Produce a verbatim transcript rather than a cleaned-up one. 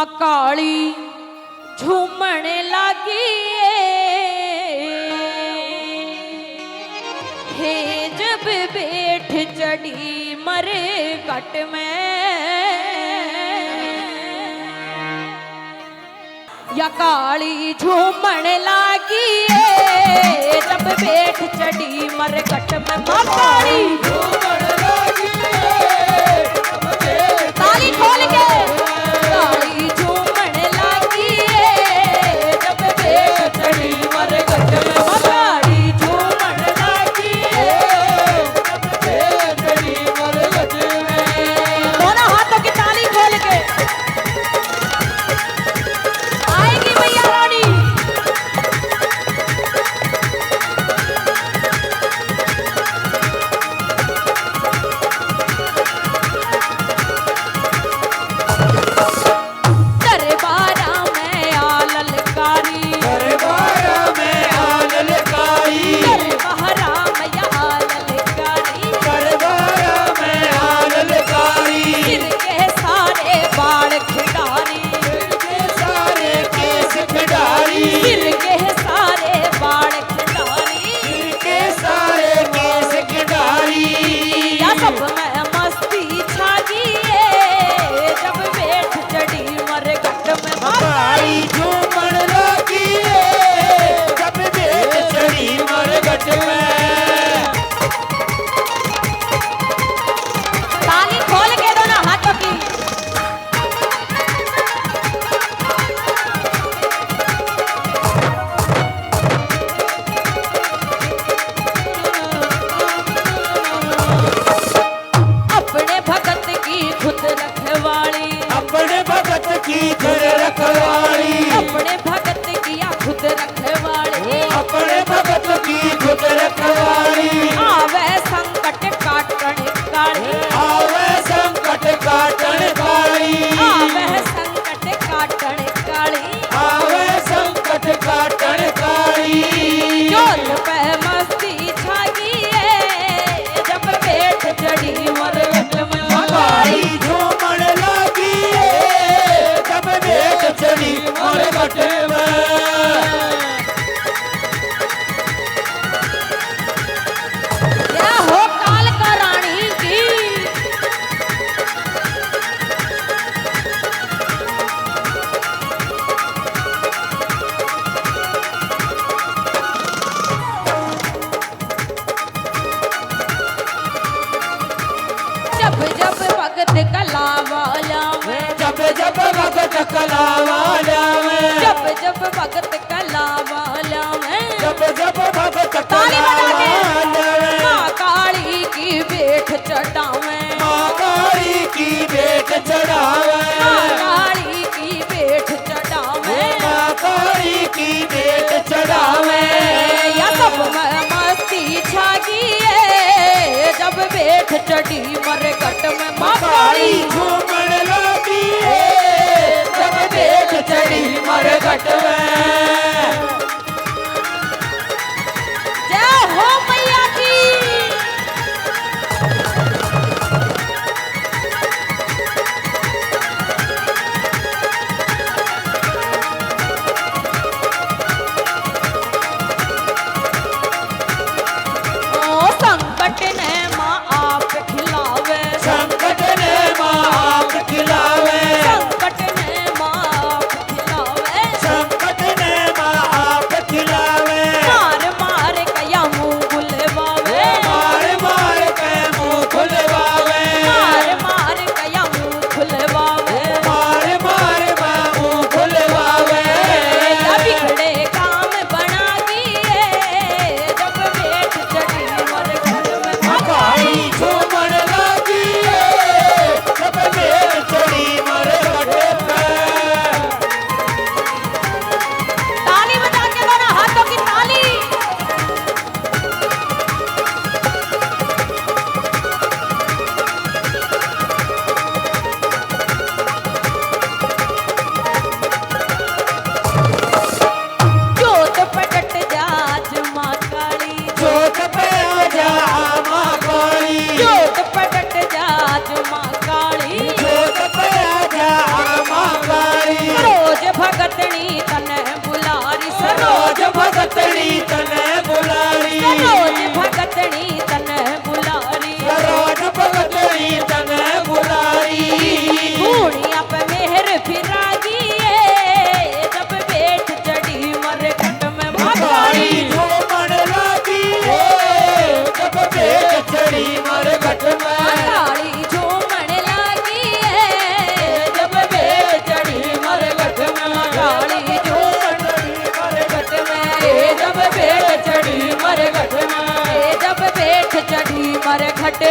काली झूमण लागी हे, जब बेठ चढ़ी मरघट में। या काली झूमण लागी ए, जब बेठ चढ़ी मरघट में। माँ काली झूमण लागी ए, जब बेठ ताली खोल के। काली झूमण लागी ए, जब बेठ चढ़ी मरघट में। माँ काली झूमण लागी ए, जब बेठ चढ़ी मरघट में। दोनों हाथों की ताली खोल के। आएगी मैया रानी। दरबारा में आ ललकारी। दरबारा में आ ललकारी। दरबारा में आ ललकारी। दरबारा में आ ललकारी। सिर के सारे बाल खिंडारी। सिर के सारे केस खिंडारी। सिर के सारे बाल खिंडारी। सिर के सारे केस खिंडारी। या सब में मस्ती छा गई ए, जब बेठ चढ़ी मरघट में। काली झूमण लागी ए, जब बेठ चढ़ी मरघट में। ताली खोल के दोनों हाथों की। अपने भगत की खुद रखवाली। अपने भगत की खुद रखवाली। अपने भगत की या खुद रखवाली। अपने भगत की खुद रखवाली। आवे संकट काटण काली। आवे संकट काटण काली। आवे संकट काटण काली। आवे संकट काटण काली। जोत पे मस्ती छा गई ए, जब बेठ चढ़ी मरघट में। काली झूमण लागी ए, जब बेठ चढ़ी मरघट में। जय हो कालका रानी की। जब जब भगत कला वाला में। जब जब भगत कला वाला में। जब जब भगत कला वाला में। जब जब भगत ताली कला बजा के। वाला में। माँ काली की बेठ चढ़ावे। माँ काली की बेठ चढ़ावे। माँ काली की बेठ चढ़ावे। माँ काली की बेठ चढ़ावे। या सब में मस्ती छा गई ए, जब बेठ चढ़ी मरघट में। माँ काली काली झूमण लागी ए, जब बेठ चढ़ी मरघट में। जय हो मैया की। भगतनी तने बुला रही, सरोज भगतनी तने बुला रही, सरोज भगतनी तने बुला रही, सरोज भगतनी तने बुला रही। घूणिया पे मेहर फिरा गई है, जब बैठ चढ़ी मरघट में माँ काली। काली झूमण लागी है, जब बैठ चढ़ी मरघट में। काली झूमण लागी है, जब बैठ चढ़ी मरघट में। काली झूमण चढ़ी मरघट में, जब बैठ चढ़ी मरघट में। जब बैठ चढ़ी मरघट।